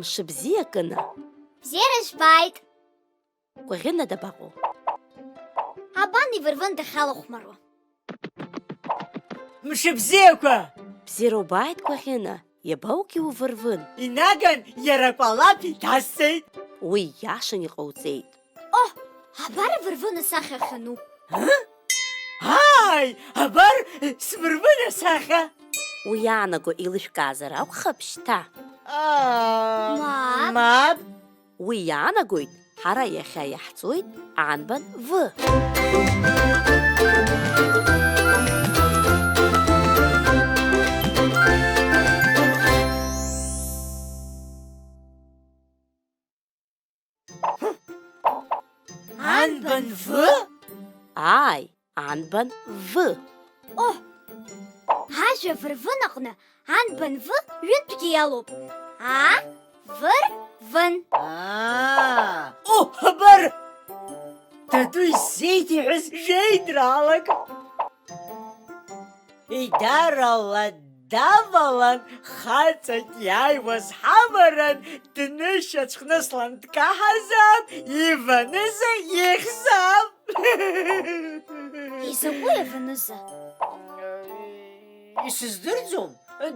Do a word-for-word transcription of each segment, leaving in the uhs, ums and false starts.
Мшыбзиа, Кына. Бзиара жәбааит! Кәаӷьына дабаҟоу? Абан ивырвын дахьалахәмаруа. Мшыбзиақәа! Бзиара убааит, Кәаӷьына, иабаугеи увырвын? Инаган иара акәалаԥ иҭасҵеит. Уи ииашан иҟауҵеит. Оҳ, абар ивырвын асахьа ахьану. Ааи, абар сбырбын асахьа! Уи иаанаго еилышәкаазар акәхап шьҭа. Аа, мап. Мап. Уи иаанагоит, ҳара иахьа иаҳҵоит анбан В. Анбан В? Ааи, анбан В. О! Ажәа вырвын аҟны анбан В ҩынтәгьы иалоуп. А, выр, вын. Аа! О, абар! Даду исзеиҭеиҳәаз жәеинраалак. Идарала давалан, хаҵак иааиуаз ҳаваран, днышьацәхныслан дкаҳазаап, иваныза ихьзаап. Изакәи аваныза? Исыздырӡом,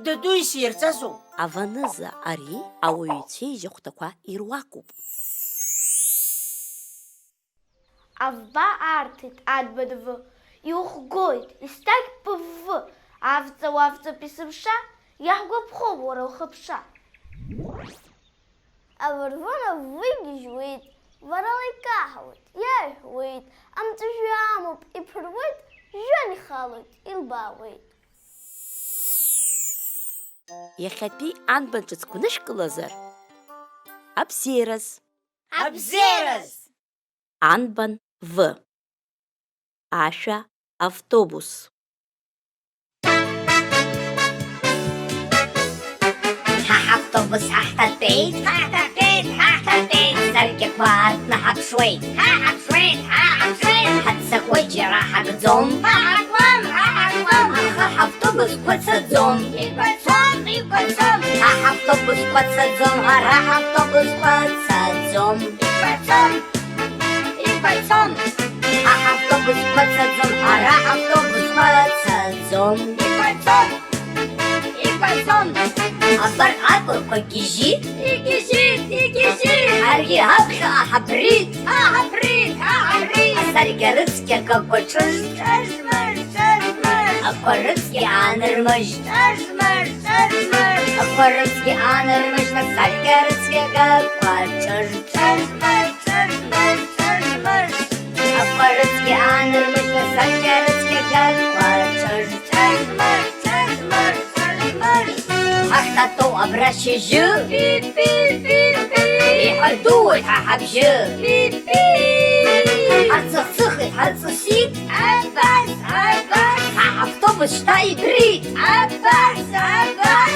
даду исирҵазом. Аваныза ари ауаҩы ицәеижь ахәҭақәа ируакуп. Авба арҭеит, анбан В, иухгоит, исҭак пв, авҵа уавҵап есымша, иаҳгәаԥхом уара ухыԥша. Авырвыра вигьежьуеит, варала икаҳауеит, иаҳәуеит, амҵәыжәҩа амоуп, иԥыруеит, жәҩан ихалоит, илбаауеит. Иахьатәи анбан ҿыц гәнышәкылазар? Абзиараз. Абзиараз! Анбан В. Ашәа автобус. Ҳа ҳавтобус ҳаҳҭатәеит, ҳаҳҭатәеит, ҳаҳҭатәеит, асаркьақәа ааҭнаҳаԥшуеит, ҳаҳаԥшуеит, ҳаҳаԥшуеит, ҳаццакуеит, џьара ҳагӡом, ҳаҳагӡом, ҳаҳагӡом, аха ҳавтобус қәацаӡом, иқәацом, иқәацом, ҳа ҳавтобус қәацаӡом, ара ҳавтобус қәацаӡом. Ибацом, ибацом. Ҳа ҳавтобус қәацаӡом, ара ҳавтобус қәацаӡом. Ибацом, ибацом. Абар акәырқәа гьежьит, игьежьит, игьежьит. Ҳаргьы ҳаԥхьаҟа ҳабрит, ҳабрит, ҳабрит. Асаркьа рыцқьа агақәа ҿыж, ҿыж-мыж, ҿыж-мыж. Ақәа рыцқьа аанырмыжь, ҿыж-мыж, ҿыж-мыж. Ақәа рыцқьа аанырмыжь, асаркьа рыцқьа агақәа ҿыж. Ҿыж-мыж, ҿыж-мыж, ҿыж-мыж. Ақәа рыцқьа аанырмыжь, асаркьа рыцқьа агақәа ҿыж. Ҿыж-мыж, ҿыж-мыж, ҿыж-мыж. Ҳахьҭатәоу абра шьыжьы. Пи-пи, пи-пи. Иҳадууеит ҳа ҳабжьы. Пи-пи. Ҳарцыхцыхит, ҳарҵысит. Абас, абас. Ҳа ҳавтобус шьҭа ибрит. Абас, абас.